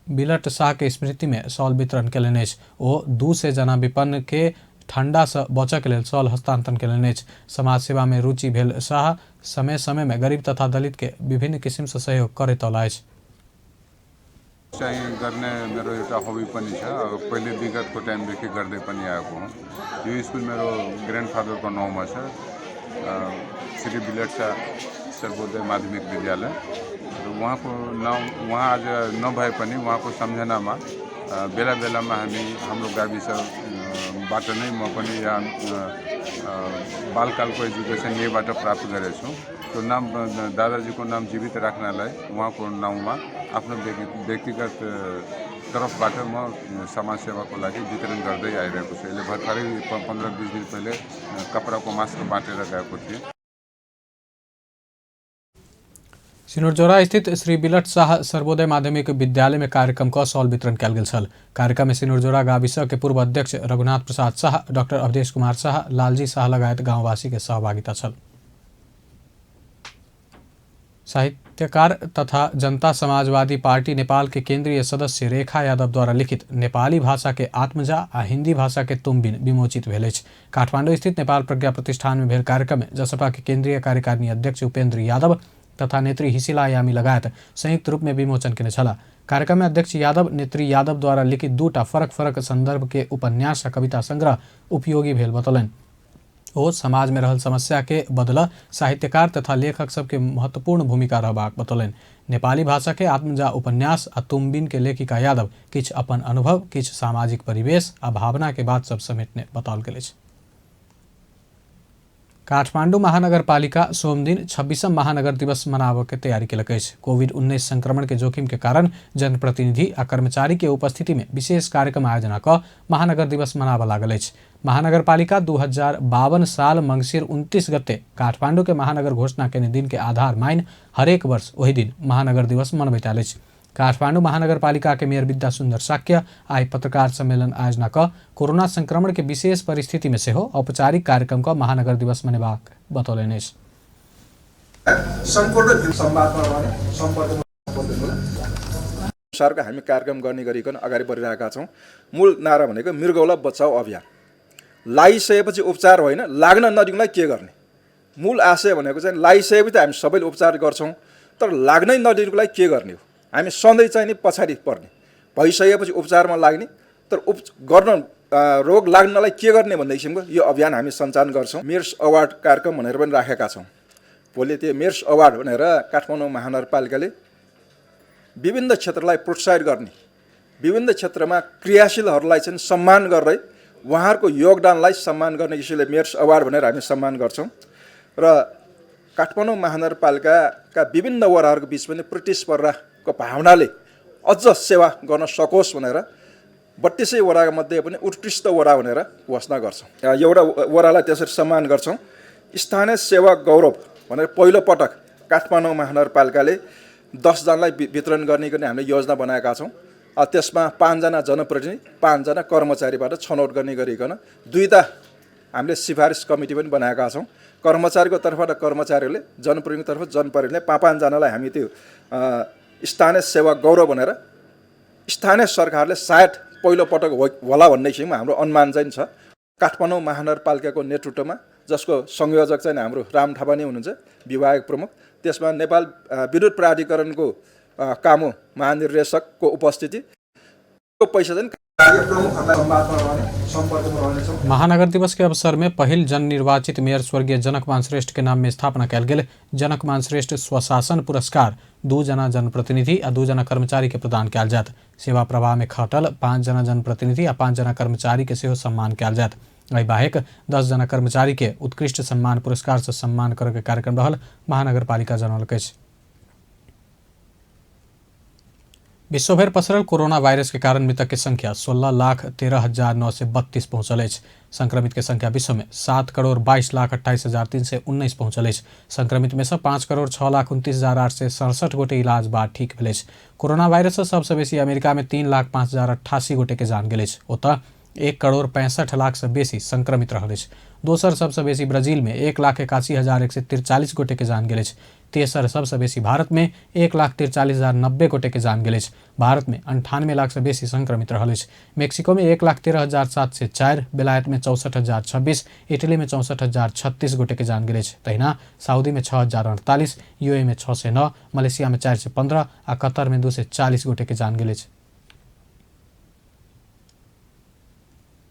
बिलट शाह के स्मृति में शॉल वितरण कयलनि अछि। ओ 200 जना विपन्न के ठंडा से बचय के लेल शॉल हस्तांतरण कयलनि अछि। समाज सेवा में रुचि भेल शाह समय समय में गरीब तथा दलित के विभिन्न किसिम से सहयोग करैत अयला अछि। चाहिँ गर्ने मेरो एउटा हबी पनि छ। अब पहिले विगतको टाइमदेखि गर्दै पनि आएको हुँ। यो स्कुल मेरो ग्रान्डफादरको नाउँमा छ, श्री बिलट शाह सर्वोदय माध्यमिक विद्यालय। र उहाँको नाउँ उहाँ आज नभए पनि उहाँको सम्झनामा बेला बेलामा हामी हाम्रो गाविसबाट नै म पनि यहाँ बालकालको एजुकेसन यहीँबाट प्राप्त गरेको छु। त्यो नाम दादाजीको नाम जीवित राख्नलाई उहाँको नाउँमा आफ्नो व्यक्तिगत तर्फबाट म समाजसेवाको लागि वितरण गर्दै आइरहेको छु। यसले भर्खरै 15-20 दिन पहिले कपडाको मास्क बाँटेर गएको थिएँ। सिनुरजोड़ा स्थित श्री बिलट शाह सर्वोदय माध्यमिक विद्यालय में कार्यक्रम क शॉल वितरण कयल गेल छल। कार्यक्रम में सिनुरजोड़ा गाविस के पूर्व अध्यक्ष रघुनाथ प्रसाद शाह, डॉक्टर अवधेश कुमार शाह, लालजी शाह लगायत गांववासी के सहभागिता छल। साहित्यकार तथा जनता समाजवादी पार्टी नेपाल के केंद्रीय सदस्य रेखा यादव द्वारा लिखित नेपाली भाषा के आत्मजा आ हिंदी भाषा के तुमबिन विमोचित भेल अछि। काठमांडू स्थित नेपाल प्रज्ञा प्रतिष्ठान में भेल कार्यक्रम में जसपा के केंद्रीय कार्यकारिणी अध्यक्ष उपेंद्र यादव तथा नेत्री हिसिला यामी लगायत संयुक्त रूप में विमोचन केने छलाह। कार्यक्रम में अध्यक्ष यादव नेत्री यादव द्वारा लिखित दूटा फरक फरक संदर्भ के उपन्यास आ कविता संग्रह उपयोगी भेल बतौलनि। ओ समाज में रहल समस्या के बदला साहित्यकार तथा लेखक सबके महत्वपूर्ण भूमिका रहबाक बतौलनि। नेपाली भाषा के आत्मजा उपन्यास आ तुम्बिन के लेखिका यादव किछु अपन अनुभव, किछु सामाजिक परिवेश आ भावना के बात सब समेटने बताओल गेल अछि। काठमांडू महानगरपालिका सोमदिन 26वां महानगर दिवस मनाबऽ के तैयारी केलक अछि। कोविड-19 संक्रमण के जोखिम के कारण जनप्रतिनिधि आ कर्मचारी के उपस्थिति में विशेष कार्यक्रम आयोजना कऽ महानगर दिवस मनाबऽ लागल अछि। महानगरपालिका 2052 साल मंगसिर 29 गते काठमांडू के महानगर घोषणा केने दिन के आधार मानि हरेक वर्ष ओहि दिन महानगर दिवस मनबैत आयल अछि। काठमांडू महानगरपालिका के मेयर विद्या सुन्दर शाक्य आइ पत्रकार सम्मेलन आयोजना कऽ कोरोना संक्रमण के विशेष परिस्थिति में सेहो औपचारिक कार्यक्रम कऽ महानगर दिवस मनेबाक बतौलनि अछि। अनुसारको हामी कार्यक्रम गर्ने गरिकन अगाडि बढिरहेका छौँ। मूल नारा भनेको मृगौला बचाउ अभियान। लागिसकेपछि उपचार होइन, लाग्न नदिनुलाई के गर्ने? मूल आशय भनेको चाहिँ लागिसकेपछि त हामी सबैले उपचार गर्छौँ, तर लाग्नै नदिनुको लागि के गर्ने हो? हामी सधैँ चाहिँ नि पछाडि पर्ने, भइसकेपछि उपचारमा लाग्ने, तर गर्न रोग लाग्नलाई के गर्ने भन्ने किसिमको यो अभियान हामी सञ्चालन गर्छौँ। मेयर्स अवार्ड कार्यक्रम भनेर पनि राखेका छौँ। भोलि त्यो मेयर्स अवार्ड भनेर काठमाडौँ महानगरपालिकाले विभिन्न क्षेत्रलाई प्रोत्साहित गर्ने, विभिन्न क्षेत्रमा क्रियाशीलहरूलाई चाहिँ सम्मान गर्दै उहाँहरूको योगदानलाई सम्मान गर्ने किसिमले मेयर्स अवार्ड भनेर हामी सम्मान गर्छौँ। र काठमाडौँ महानगरपालिकाका विभिन्न वडाहरूको बिच पनि प्रतिस्पर्धाको भावनाले अझ सेवा गर्न सकोस् भनेर 32 वडामध्ये पनि उत्कृष्ट वडा भनेर घोषणा गर्छौँ। एउटा वडालाई त्यसरी सम्मान गर्छौँ। स्थानीय सेवा गौरव भनेर पहिलो पटक काठमाडौँ महानगरपालिकाले 10 जनालाई वितरण गर्ने गर्ने हामीले योजना बनाएका छौँ। त्यसमा 5 जना जनप्रतिनिधि, 5 जना कर्मचारीबाट छनौट गर्ने गरिकन 2 हामीले सिफारिस कमिटी पनि बनाएका छौँ। कर्मचारीको तर्फबाट कर्मचारीहरूले, जनप्रतिनिधिको तर्फ जनप्रतिनिधिले 5-5 जनालाई हामी त्यो स्थानीय सेवा गौरव भनेर स्थानीय सरकारले सायद पहिलो पटक होला भन्ने किसिमको हाम्रो अनुमान चाहिँ छ। काठमाडौँ महानगरपालिकाको नेतृत्वमा, जसको संयोजक चाहिँ हाम्रो राम थापा नै हुनुहुन्छ, विभाग प्रमुख, त्यसमा नेपाल विद्युत प्राधिकरणको कामो महानिर्देशकको उपस्थिति, पैसा चाहिँ महानगर दिवस के अवसर में पहिल जननिर्वाचित मेयर स्वर्गीय जनकमान श्रेष्ठ के नाम में स्थापना कयल गेल जनकमान श्रेष्ठ स्वशासन पुरस्कार 2 जना जनप्रतिनिधि आ 2 जना कर्मचारी के प्रदान कयल जायत। सेवा प्रवाह में खटल 5 जना जनप्रतिनिधि आ 5 जना कर्मचारी के सेहो सम्मान कयल जायत। एहि बाहेक 10 जना कर्मचारी के उत्कृष्ट सम्मान पुरस्कार से सम्मान करके कार्यक्रम रहल महानगरपालिका जनौलक अछि। विश्वभरि पसरल कोरोना वायरस के कारण मृतक के संख्या 16,13,932 पहुंचल अछि। संक्रमित के संख्या विश्व में 7,22,28,319 पहुंचल अछि। संक्रमित में से 5,06,29,867 गोटे इलाज बाद ठीक भेल अछि। कोरोना वायरस से सबसे बेसी अमेरिका में 3,05,088 गोटे के जान गेल अछि। ओतऽ 1,65,00,000 से बेसी संक्रमित रहल अछि। दोसर सबसे बेसी ब्राजील में 1,81,143 गोटे के जान गेल अछि। तेसर सबसे बेसी भारत में 1,43,090 गोटे के जान गेल अछि। भारत में 98 लाख से बेसी संक्रमित रहल अछि। मेक्सिको में 1,13,704, बेलायत में 64,026, इटली में 64,036 गोटे के जान गेल अछि। तहिना सऊदी में 6,048, यूएई में 609, मलेशिया में 415 आ कतर में 240 गोटे के जान गेल अछि।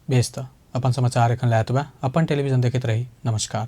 बेस त अपन समाचार एखन लए एतबे। अपन टेलीविजन देखैत रही। नमस्कार।